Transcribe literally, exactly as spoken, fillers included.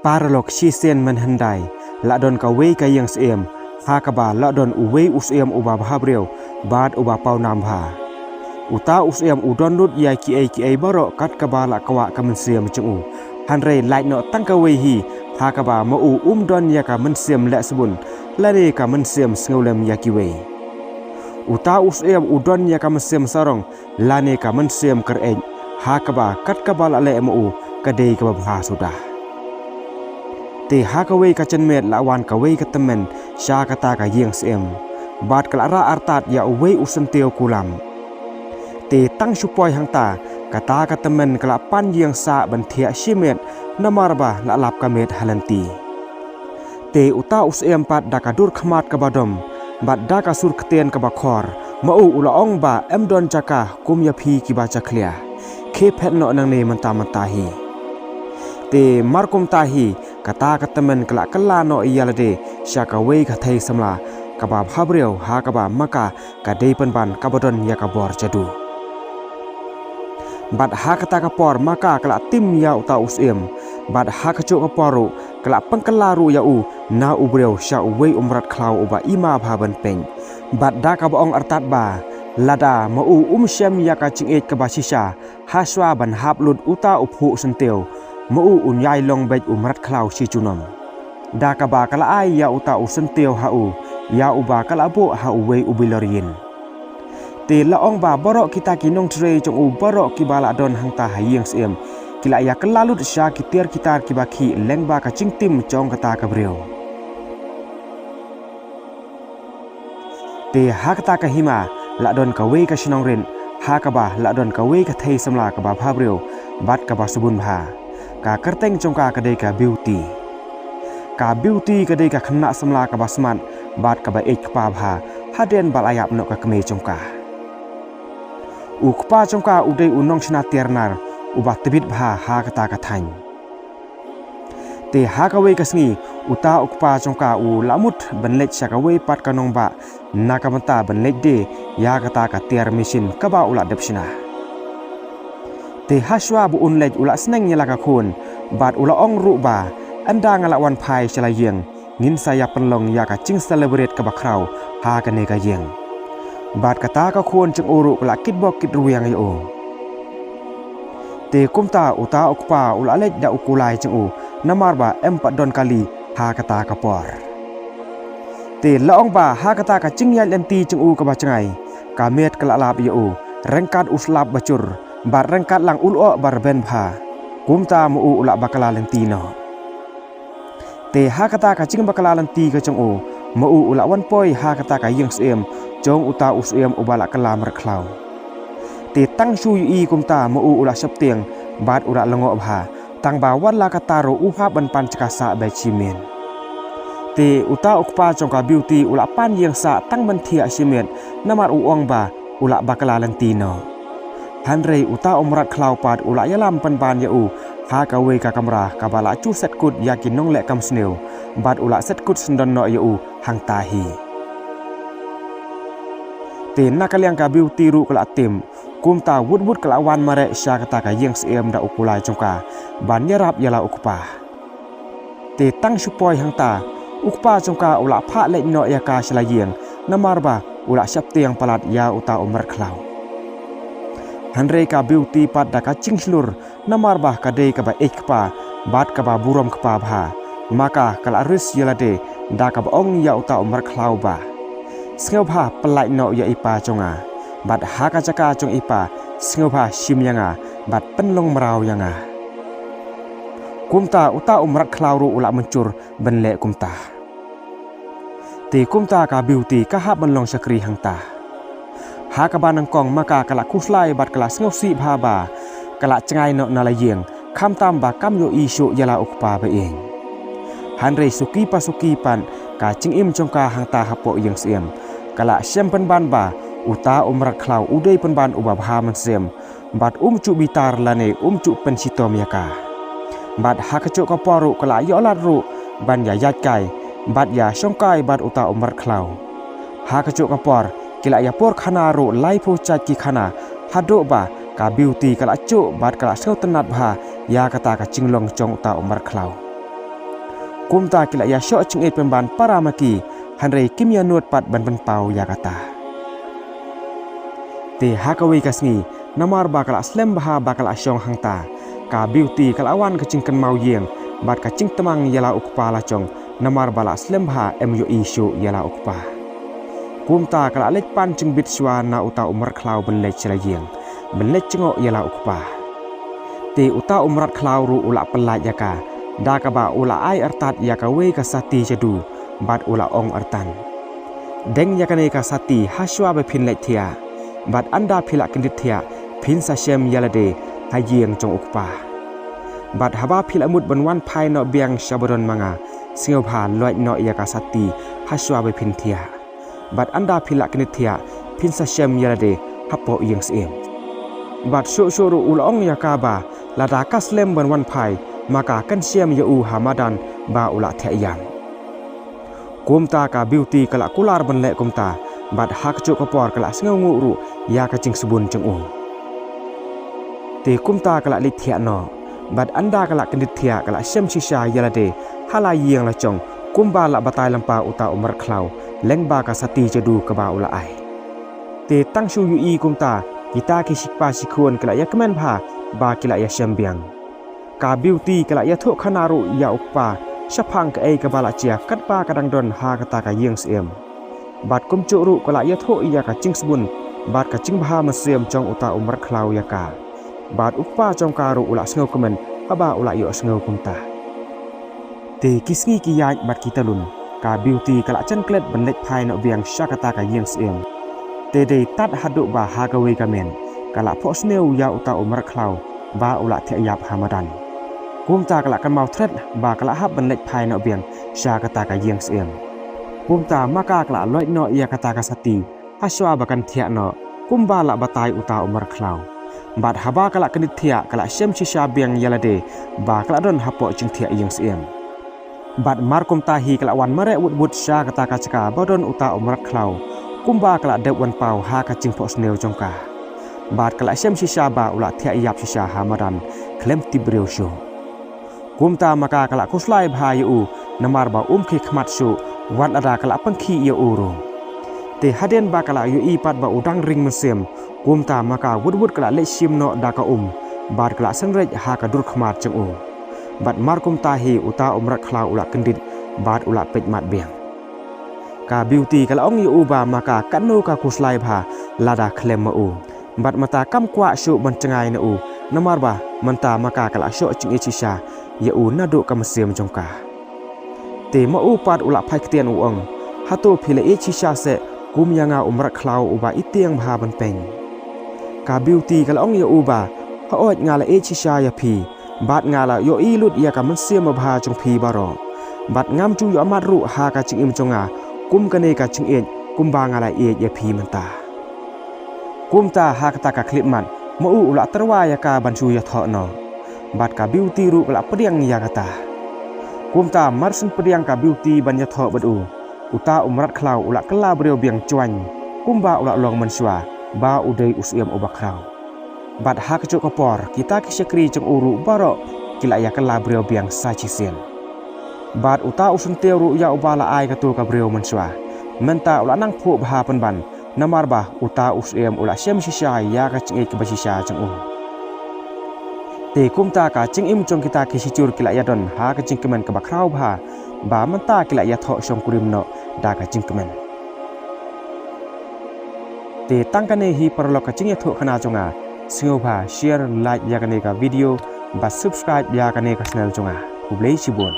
Paralok shisien mynhyndai, la don kawei ka ïing syiem, ha kaba la don uwei u syiem uba bhabriew bad uba pawnam bha. Uta u syiem u don lut ïa kiei kiei baroh kat kaba la kwah ka mynsiem jong u. Hynrei lait noh tang kawei hi, ha kaba ma u um don ïa ka mynsiem leh sbun, lane ka mynsiem sngewlem ïa kiwei. Uta u syiem u don ïa ka mynsiem sarong, lane ka mynsiem kyreit, ha kaba kat kaba la leh ma u ka dei kaba bha suda. Te ha kawei ka janmiet la wan kawei ka tymmen sha kata ka ïing syiem, bad ka la rah artat ïa uwei u syntiew kulam. Te tang shu poi hangta, kata ka tymmen ka la pan ïing sah ban thiah shi miet, namar ba la lap ka miet ha lynti. Te uta u syiem pat da ka dur khmat kaba dom, bad da ka sur ktien kaba khor, ma u u la ong ba em don jaka kum ïa phi kiba jakhlia. Khie phet noh nangne mynta mynta hi. Te mar kumta hi, kata ka tymmen ka la kylla noh ïa lade sha kawei ka thei samla kaba bhabriew, ha kaba ma ka ka dei pynban kaba don ïa ka bor jadu. Bad ha kata ka por ma ka ka la tim ïa uta u syiem, bad ha kajuh ka por ruh ka la pynkylla ruh ïa u na u briew sha uwei u mrad khlaw uba ima bha ban peit. Bad da kaba ong artat ba, lada ma u um shem ïa ka jingïeit kaba shisha, ha shuwa ban hap lut uta u phuh syntiew, ma u un ïai long beit u mrad khlaw shi junom. Da kaba ka la ai ïa uta u syntiew ha u, ïa uba ka la buh ha uwei u bilor ïin. Te la ong ba baroh kita ki nongtrei jong u baroh kiba la don hangta ha ïing syiem, ki la ïa kylla lut sha ki tiar ki tar kiba khih lyngba ka jingtim jong kata ka briew. Te ha kata ka hima, la don kawei ka shnong rit, ha kaba la don kawei ka thei samla kaba bhabriew bad kaba sbun bha. Ka kyrteng jong ka ka dei ka Beauty. Ka Beauty ka dei ka khynnah samla kaba smat bad kaba ïeit kpa bha, hadien ba la ïap noh ka kmie jong ka. U kpa jong ka u dei u nongshna tiar nar uba tbit bha ha kata ka thaiñ. Te ha kawei ka sngi, uta u kpa jong ka u la mut ban leit sha kawei pat ka nongbah, na ka bynta ban leit die ïa kata ka tiar machine kaba u la dep shna. Te ha shuwa ba un leit u la sneng ïa la ka khun, bad u la ong ruh ba, ynda nga la wan phai sha la ïing, ngin sa ïa pynlong ïa ka jing celebrate kaba khraw ha kane ka ïing. Bad kata ka khun jong u ruh ka la kitbok kitrwiang ïa u. Te kumta uta u kpa u la leit da u kulai jong u, namar ba em pat don kali ha kata ka por. Te la ong ba ha kata ka jingïaid lynti jong u kaba jngai, ka miet ka la lap ïa u, ryngkat u slap ba jur, bad ryngkat lang u lyoh ba rben bha. Kumta ma u u la bakla lynti noh. Te ha kata ka jingbakla lynti ka jong u, ma u u la wan poi ha kata ka ïing syiem jong uta u syiem uba la kylla mrad khlaw. Te tang shu ïohi kumta ma u u la sheptieng bad u la lyngngoh bha, tang ba wat la katta ruh u hap ban pan jaka sah beit shi miet. Te uta u kpa jong ka Beauty u la pan ïing sah tang ban thiah shi miet, namar u ong ba u la bakla lynti noh. Hynrei uta u mrad khlaw pat u la ïalam pynban ïa u ha kawei ka kamra kaba la ju set kut ïa ki nongleh kam sniew, bad u la set kut syndon noh ïa u hangta hi. Te na ka liang ka Beauty ruh ka la tim, kumta wut wut ka la wan mareh sha kata ka ïing syiem da u kulai jong ka ban ïarap ïa la u kpa. Te tang shu poi hangta, u kpa jong ka u la phah leit noh ïa ka sha la ïing, namar ba u la sheptieng palat ïa uta u mrad khlaw. Hynrei ka Beauty pat da ka jingshlur, namar ba ka dei kaba ïeit kpa bad kaba burom kpa bha, ma ka ka la ris ïa lade da kaba ong ïa uta u mrad khlaw ba, sngewbha pyllait noh ïa i pa jong nga, bad ha ka jaka jong i pa sngewbha shim ïa nga bad pynlong mraw ïa nga. Kumta uta u mrad khlaw ruh u la mynjur ban leh kumta. Te kumta ka Beauty ka hap ban long shakri hangta. Ha kaba nyngkong ma ka ka la khuslai bad ka la sngewsih bha ba ka la jngai noh na la ïing, khamtam ba kam ïohi shuh ïa la u kpa ba ïing. Hynrei suki pa suki pat, ka jingim jong ka hangta hapoh ïing syiem ka la shem pynban ba uta u mrad khlaw u dei pynban uba bha mynsiem, bad um ju bitar lane um ju pynshitom ïa ka. Bad ha kajuh ka por ruh ka la ïoh lad ruh ban ïa ïaid kai bad ïa shong kai bad uta u mrad khlaw. Ha kajuh ka por ki la ïa pur khana ruh laiphew jait ki khana, haduh ba ka Beauty ka la juh bad ka la sngewtynnad bha ïa kata ka jinglong jong uta u mrad khlaw. Kumta ki la ïa shoh jingïeit pynban para ma ki, hynrei kim ïa nud pat ban pynpaw ïa kata. Te ha kawei ka sngi, namar ba ka la slem bha ba ka la shong hangta, ka Beauty ka la wan ka jingkynmaw ïing bad ka jingtmang ïa la u kpa la jong, namar ba la slem bha em ïohi shuh ïa la u kpa. Kumta ka la leit pan jingbit shuwa na uta u mrad khlaw ban leit sha la ïing, ban leit jngoh ïa la u kpa. Te uta u mrad khlaw ruh u la pyllait ïa ka, da kaba u la ai artat ïa kawei ka sati jadu, bad u la ong artat: Deng ïa kane ka sati ha shuwa ba phin leit thiah, bad ynda phi la kyndit thiah, phin sa shem ïa lade ha ïing jong u kpa. Bad haba phi la mut ban wan phai noh biang sha ba don ma nga, sngewbha loit noh ïa ka sati ha shuwa ba phin thiah. Bad ynda phi la kyndit thiah, phin sa shem ïa lade hapoh ïing syiem. Bad shuh shuh ruh u la ong ïa ka ba lada ka slem ban wan phai, ma ka kan shem ïa u ha madan ba u la thiah ïap. Kumta ka Beauty ka la kular ban leh kumta, bad ha kajuh ka por ka la sngewnguh ruh ïa ka jingsbun jong u. Te kumta ka la leit thiah noh, bad ynda ka la kyndit thiah ka la shem shisha ïa lade ha la ïing la jong, kumba la batai lyngba uta u mrad khlaw lyngba ka sati jadu kaba u la ai. Te tang shu ïohi kumta, kita ki shikpa shikhun ki la ïa kmen bha ba ki la ïa shem biang. Ka Beauty ka la ïathuh khana ruh ïa u kpa shaphang kaei kaba la jia katba ka dang don ha kata ka ïing syiem. Bad kumjuh ruh ka la ïathuh ïa ka jingsbun bad ka jingbha mynsiem jong uta u mrad khlaw ïa ka. Bad u kpa jong ka ruh u la sngewkmen haba u la ïohsngew kumta. Te ki sngi ki ïaid bad ki talun, ka Beauty ka la jan klet ban leit phai noh biang sha kata ka ïing syiem. Te dei tad haduh ba ha kawei ka miet ka la phohsniew ïa uta u mrad khlaw ba u la thiah ïap ha madan. Kumta ka la kynmaw thret ba ka la hap ban leit phai noh biang sha kata ka ïing syiem. Kumta ma ka ka la loit noh ïa kata ka sati ha shuwa ba kan thiah noh, kumba la batai uta u mrad khlaw. Bad haba ka la kyndit thiah ka la shem shisha biang ïa lade ba ka la don hapoh jingthiah ïing syiem. Bad mar kumta hi ka la wan mareh wut wut sha kata ka jaka ba don uta u mrad khlaw, kumba ka la dep wan paw ha ka jingphohsniew jong ka. Bad ka la shem shisha ba u la thiah ïap shisha ha madan khlem tip briew shuh. Kumta ma ka ka la khuslai bha ïa u, namar ba um khie khmat shuh, wat lada ka la pynkhih ïa u ruh. Te hadien ba ka la ïohi pat ba u dang ring mynsiem, kumta ma ka wut wut ka la leit shim noh da ka um, bad ka la synreit ha ka dur khmat jong u. Bad mar kumta hi uta u mrad khlaw u la kyndit, bad u la peit mat biang. Ka Beauty ka la ong ïa u ba ma ka katno ka khuslai bha lada khlem ma u. Bad mynta kam kwah shuh ban jngai na u, namar ba mynta ma ka ka la shoh jingïeit shisha ïa u naduh ka mynsiem jong ka. Te ma u pat u la phai ktien u ong, hato phi la ïeit shisha seh kum ïa nga u mrad khlaw uba itiang bha ban peng? Ka Beauty ka la ong ïa u ba, haoid nga la ïeit shisha ïa phi, bad nga la ïohi lut ïa ka mynsiem babha jong phi baroh. Bad ngam ju ïohmad ruh ha ka jingim jong nga kum kane ka jingïeit kumba nga la ïeit ïa phi mynta. Kumta ha kata ka khyllipmat, ma u u la tyrwa ïa ka ban shu ïathoh noh. Bad ka Beauty ruh ka la pdiang ïa kata. Kumta mar shen pdiang ka Beauty ban ïathoh bad u, uta u mrad khlaw u la kylla briew biang jwaiñ, kumba u la long mynshuwa ba u dei u syiem uba khraw. Bad ha kajuh ka por kita ki shakri jong u ruh baroh ki la ïa kylla briew biang sa shisien. Bad uta u syntiew ruh ïa uba la ai kato ka briew mynshuwa, mynta u la nang phuh bha pynban, namar ba uta u syiem u la shem shisha ïa ka jingïeit kaba shisha jong u. Te kumta ka jingim jong kita ki shijur ki la ïa don ha ka jingkmen kaba khraw bha, ba mynta ki la ïathoh shongkurim noh da ka jingkmen. Te tang kane hi paralok ka jingïathuh khana jong nga. Sngewbha share, like ïa kane ka video, bad subscribe ïa kane ka channel jong nga. Khublei shibun.